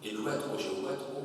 Inwettqu xi nwettqu,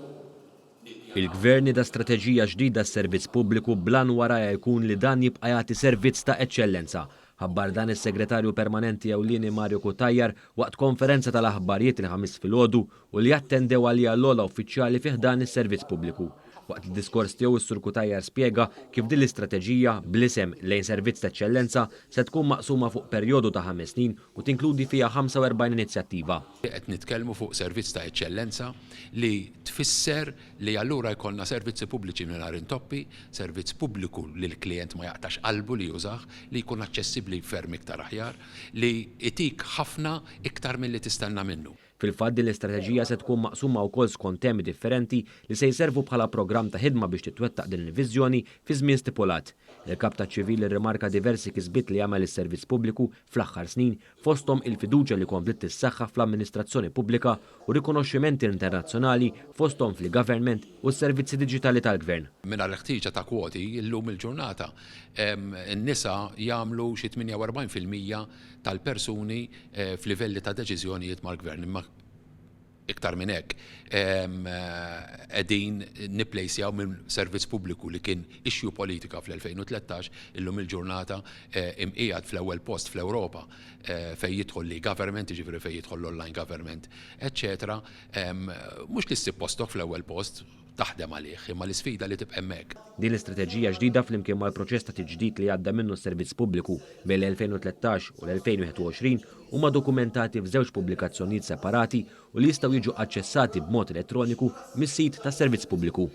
nippjanaw. Il-Gvern nieda strateġija ġdida għas-servizz pubbliku bl-għan warajha jkun li dan jibqa' jagħti servizz ta' eċċellenza. Ħabbar dan is-Segretarju Permanenti Ewlieni Mario Cutajar waqt konferenza tal-aħbarijiet il-Ħamis filgħodu u li attendew għaliha l-ogħla uffiċjali fi ħdan is-Servizz Pubbliku. Waqt id-diskors tiegħu s-Sur Cutajar spjega kif din l-istrateġija, bl-isem Lejn Servizz t'Eċċellenza, se tkun maqsuma fuq perjodu ta' ħames snin u tinkludi fiha 45 inizjattiva. Qed nitkellmu fuq servizz ta' eċċellenza li tfisser li allura jkollna servizzi pubbliċi mingħajr intoppi, servizz pubbliku li l-klijent ma jaqtax qalbu li jużah, li jkun aċċessibbli ferm iktar aħjar, li jtik ħafna iktar milli tistenna minnu. Fil-fatt din l-istrateġija se tkun maqsuma wkoll skont temi differenti li se jservu bħala programm ta' ħidma biex titwettaq din il-viżjoni fi żmien stipulat. Il-Kap taċ-Ċivil irrimarka diversi kisbiet li għamel is-Servizz Pubbliku fl-aħħar snin fosthom il-fiduċja li kompliet tissaħħaħ fl-amministrazzjoni pubblika u rikonoxximenti internazzjonali fosthom fl-e-government u s-servizzi diġitali tal-Gvern. Mingħajr il-ħtieġa ta' kwoti, illum il-ġurnata n-nisa jagħmlu xi 48% tal-persuni f'livelli ta' deċiżjonijiet mal-Gvern, imma iktar minn hekk qegħdin nipplejsjaw minn servizz pubbliku li kien issue politika fl-2013 illum il-ġurnata imqiegħed fl-ewwel post fl-Ewropa fejn jidħol l-e-government, jiġifieri fejn jidħol l-online government, eċċetera. Mhux li ssib postok fl-ewwel post, taħdem għalih, imma l-isfida li tibqa' hemmhekk. Din l-istrateġija ġdida flimkien mal-proċess ta' tiġdid li għadda minnu s-Servizz Pubbliku bejn l-2013 u l-2021 huma dokumentati f'żewġ pubblikazzjonijiet separati u li jistgħu jiġu aċċessati b'mod elettroniku mis-sit tas-Servizz Pubbliku.